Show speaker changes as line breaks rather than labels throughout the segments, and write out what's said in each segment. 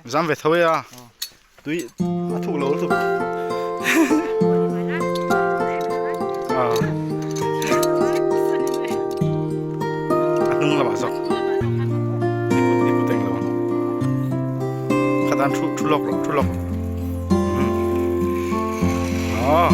Zam ve tho e a. Tui a thuk lo lutuk. A hnung lamah zawk. I kut i kut eng lo ang. Khatan thu thu lawk rawh thu lawk. Aw.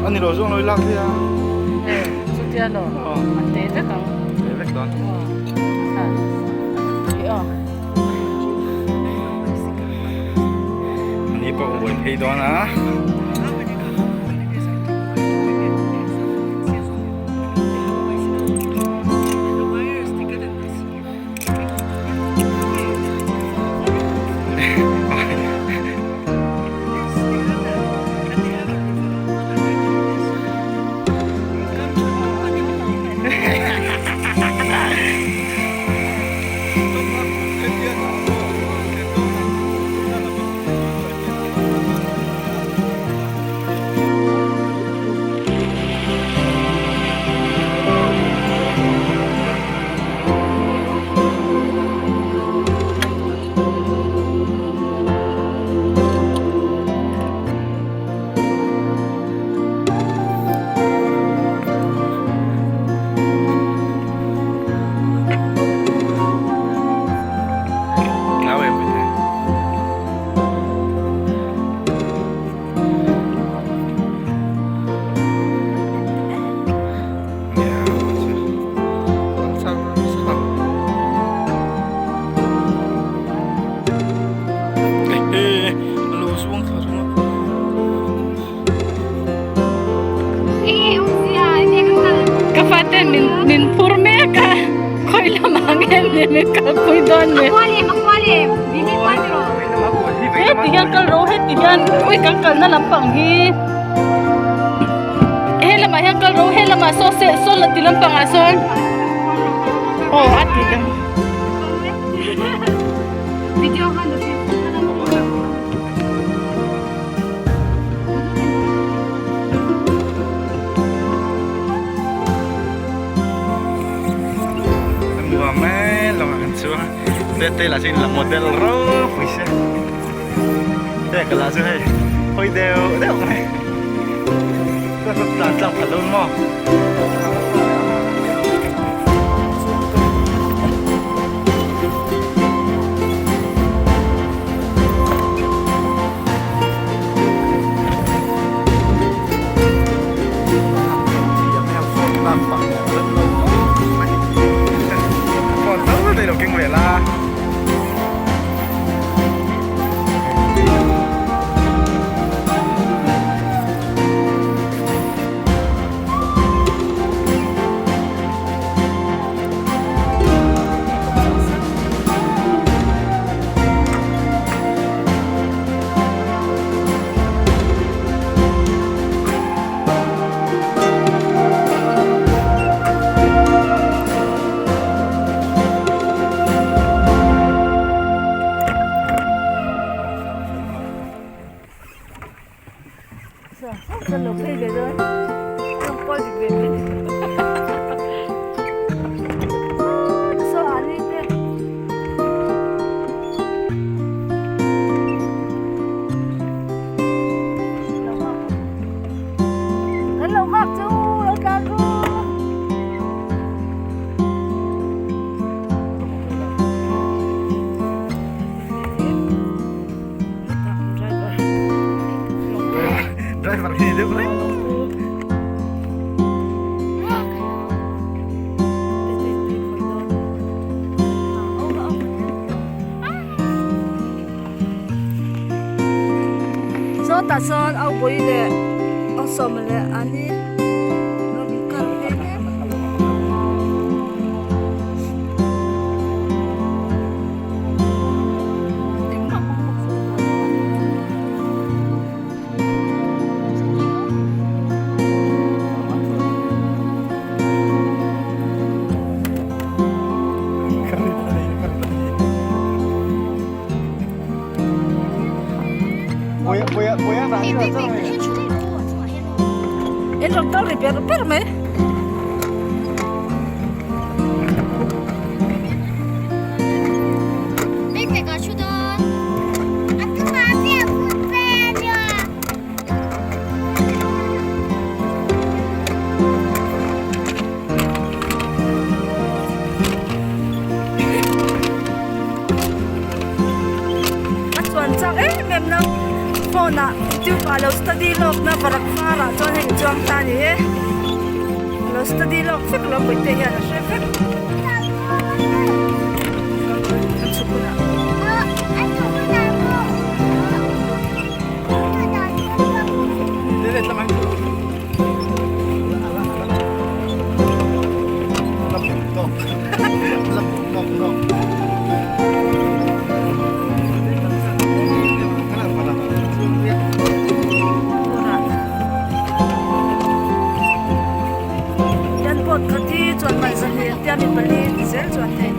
Ani lo zawng lo i lak thei a.
Chutia lo. A te vek ang.
Te vek dawn. Ani pawh uai phei dawn a.
Ka fate min min phur mek a khawi lamah nge min kalpui dawn ni heti hian kal ro heti hian ui kan kalna lampang hi he lamah hian kal ro he lamah saw se saw la ti lampangah sawn aw a ti deuh.
Nuam e lawngah kan chuang a te te lah chuan in la model ropui sia te ka lah chu hei hawi deuh deuh mai ka tlan tlang phalh lo maw.
Tah sawn au pui leh au sawm leh an hi rawn kal phei mek. In rawn kal ri ber ber mai. A chuan chak em em na phone ah tube ah lo study lawk na varak var ah chuan hei chuang ta a ni e lo study lawk vek lo pawite hian a hre vek. Hian boat khat hi chuan man zahnih tia mi pali ti zel chuan hei.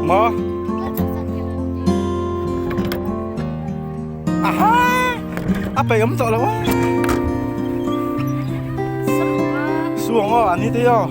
Maw? Aha! A peih awm tawh lo a. Suang aw an ni te aw.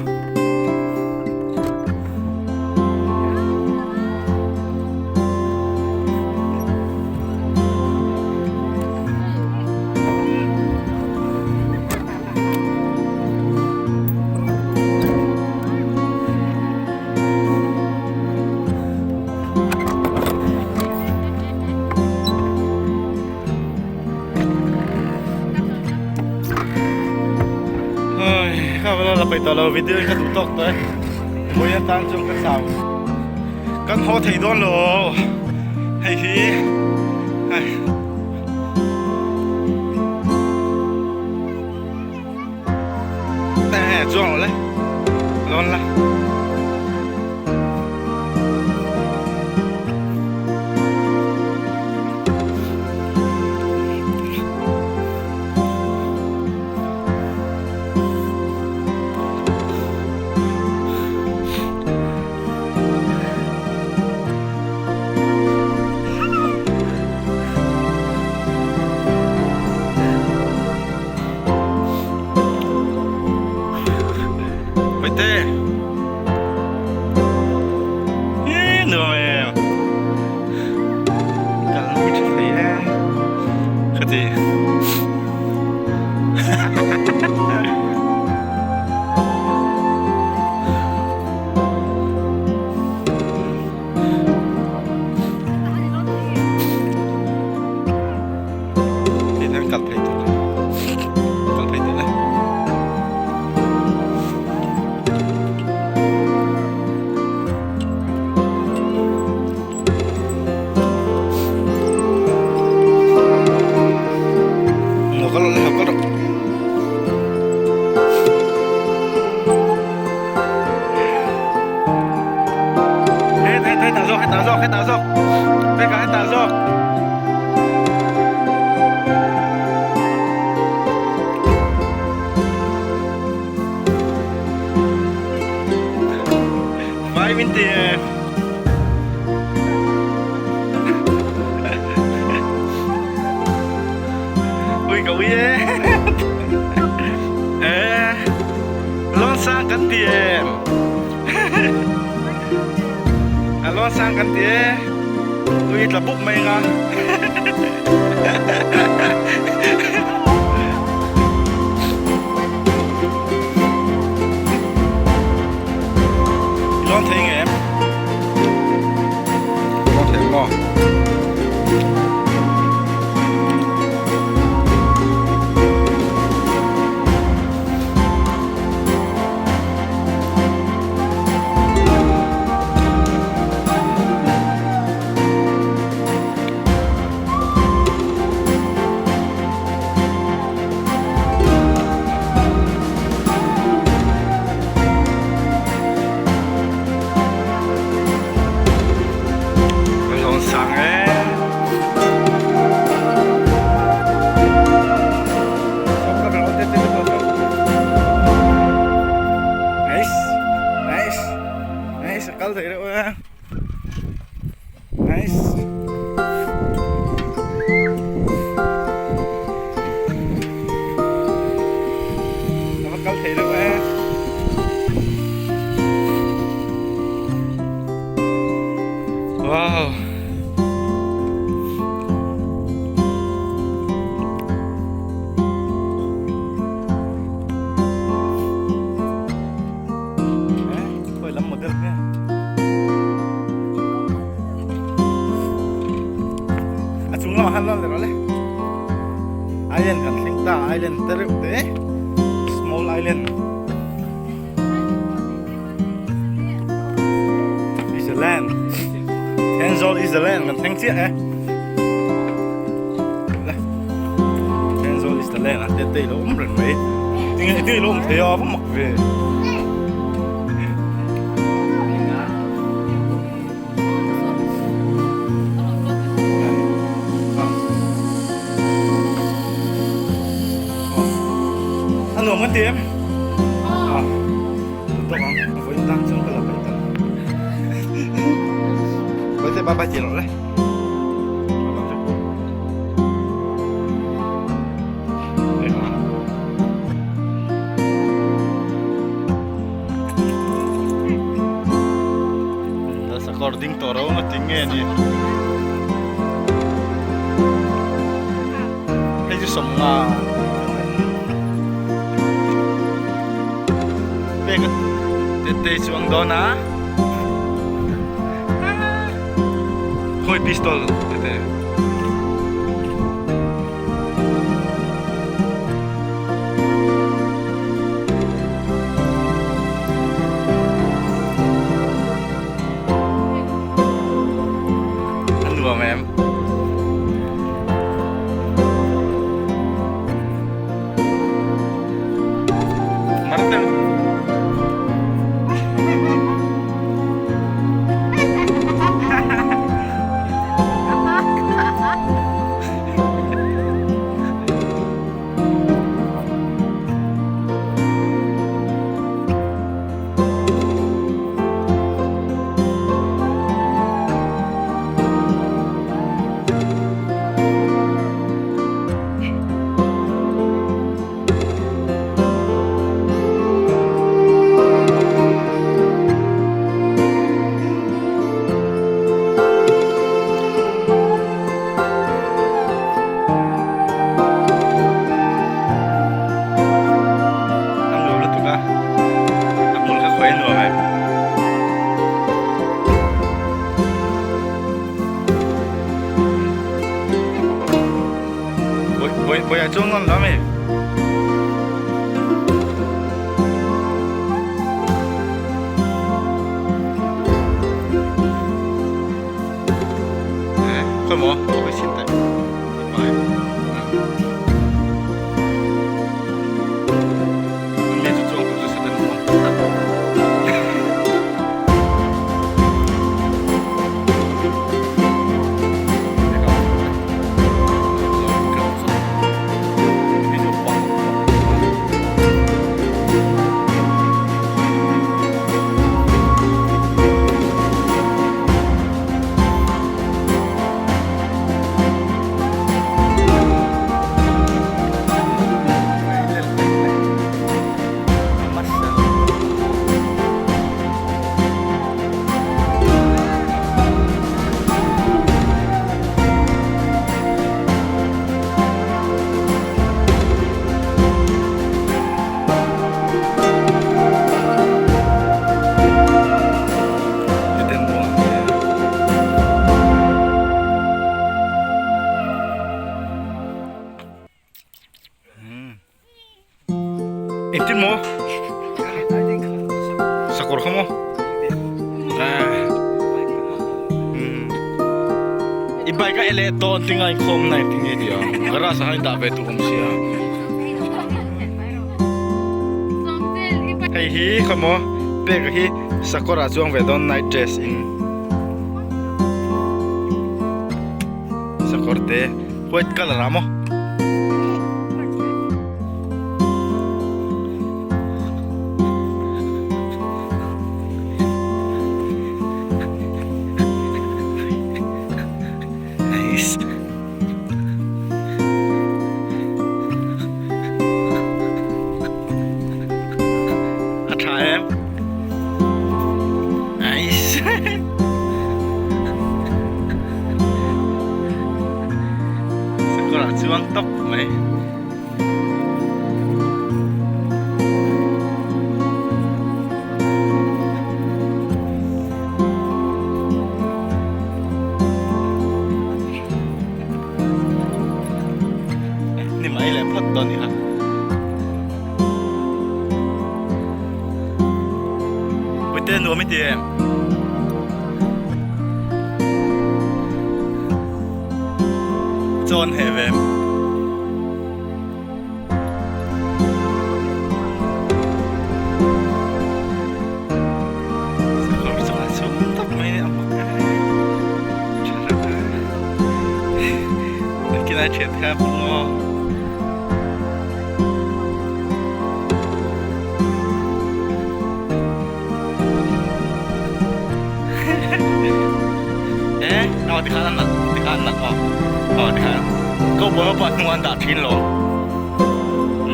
Ka la peih tawh lo video in ka duh tawk tawh e mui atan chuan ka chau kan haw thei dawn lo. Hei hi hei Nè, chuang lo le. Lawn la. Paite. Hi nuam em. Kal hi tha thei e. Khati. Thì nó kal thei tur kal thei tur le. Vai min ti e. Ui ka ui e. E. Lon sang kan ti em. A lon sang kan ti e. Ui tla buk mai nga. Lon thei nge em. Lon thei maw. Lon sang e. Nice. Nice. Nice. Kal thei reuh a. Nice. A va kal thei reuh e. Wow. Khawi lam model nge a chung lamah khan lawn leh rawh le island kan thleng ta island te reuh te small island is a land Thenzawl is a land kan thleng chiah e Thenzawl is the land a te te lo awm reng mai tinge te lo awm thei a va mak ve. A nuam kan ti em? A tawk ang a vawiin tan chuan ka la paih ta. Vawiin bye bye ti rawh le. Sakawr ding tawh ro nga ti nge ni. Hei chu sawmnga pek a te te chuang dawn a khawi pistol te te. A nuam em. Nuam em? Bawih bawih chuang nawn lo ami? Eh, khawi maw? Khawi chin teh. Pai. Mi chu chuang tur chu satan awm ang. Engtin maw? Sakawr kha maw? I bike a ele tawn tinga inkhawm na engtin nge nia? Garage ah khan i dah ve duh awm sia. Hei hi kha maw pek hi sakawr ah chuang ve dawn night dress in sakawr te white colour ah maw. Nice. A tha em? Nice. Sakawr ah chuang tawp mai. Ni mai leh phawt dawn ila. Puite nuam i ti em? Chawn heh ve em? Sakawr chu a chhum tak mai a mak a tha reuh a engtin a thian kha pawh maw. Eh, aw tikhan an nat tikhan an nat aw aw tikhan ko bawi pawh a hnung an dah thin lo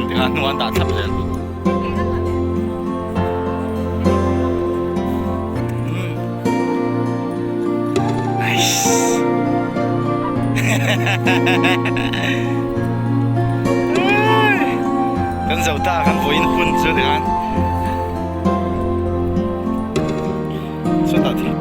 tikhan a hnung an dah thlap zel. Nice. Kan zo ta kan vawiin hun chu tikhan. Sawtah thil.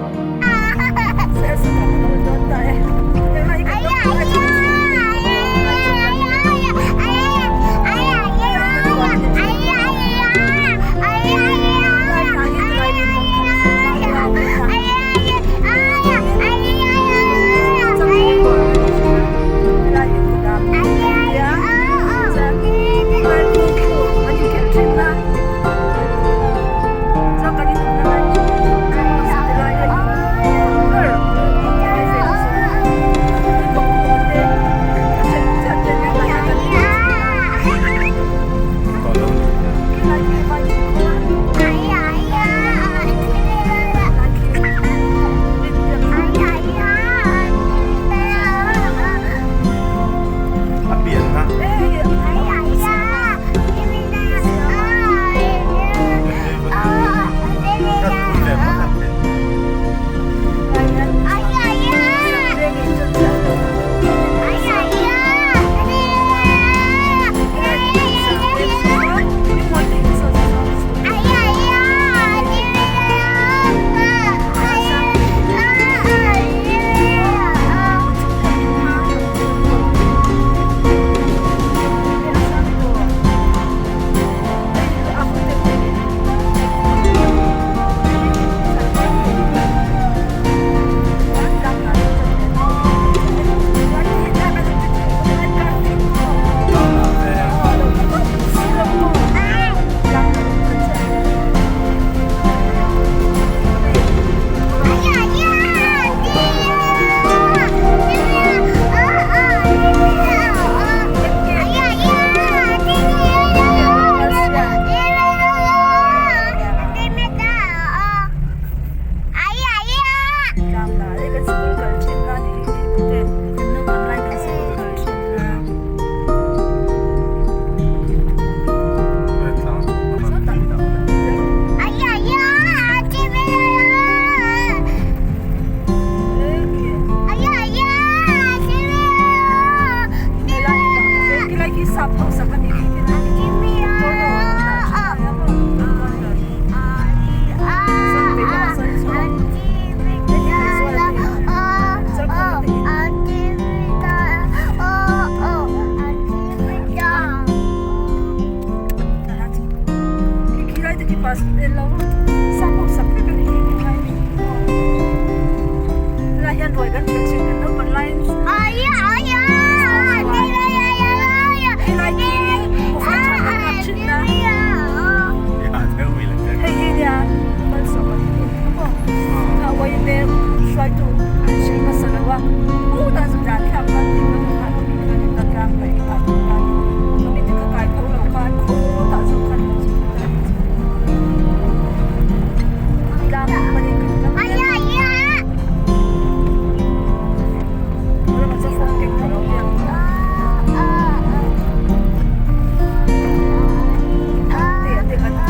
lo sap ho sak vek a ni hi helai hi aw helai hian ruai kan ṭhelh thin kan naupang laiin helai hi buhfai ṭha kan lak thin na hei hi nia malsawma tih maw kha uaime hruaitu an hrilh hmasa lo a putah chu dan thlak khan tih ka duh khan mi khan in la tlang paih a khan mi te kha kai tho lo khan khutah zawk khan lo chhuk ta ni chu tlang panin kan tlang lamah chuan phone keng tawh lo hian te te kan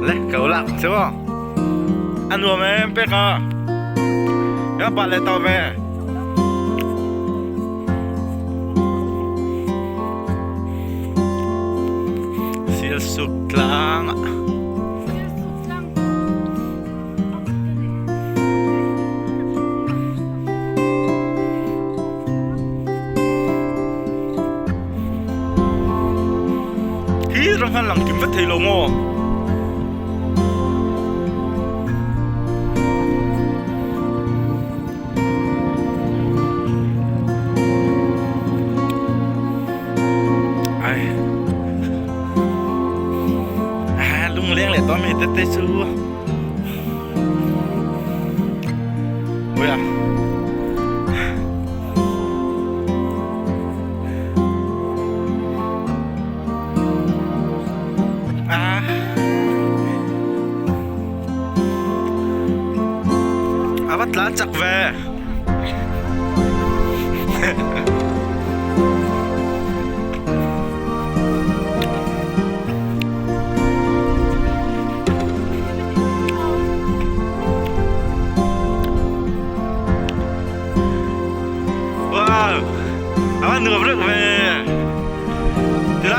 Le ko lak chu a nuam em pek a ya pa le to ve Sil suk tlang Hi ram khan lang kim vek thei lo maw? Ai. À, lung leng leh tawh mi te te chu. Ui à.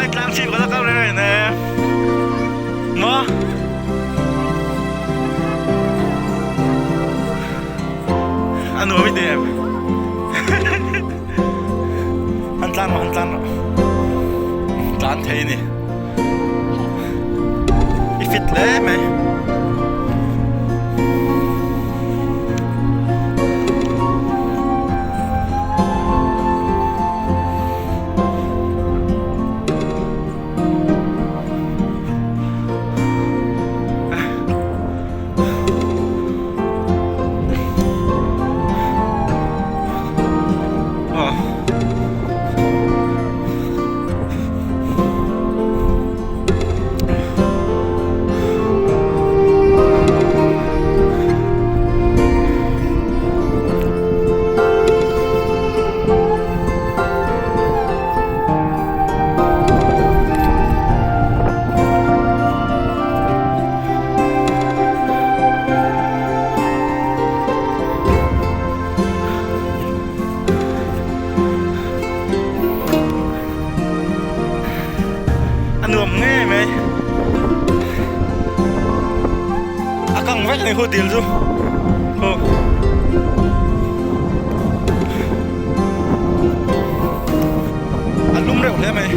Lai tlang chhip ka la kal reng reng e. Maw? A nuam i ti em? Han tlan rawh, han tlan rawh. Tlan thei a ni. I fit hle mai. A nuam ngei mai a kang vek ni khu dil chu khu a lum reuh hle mai.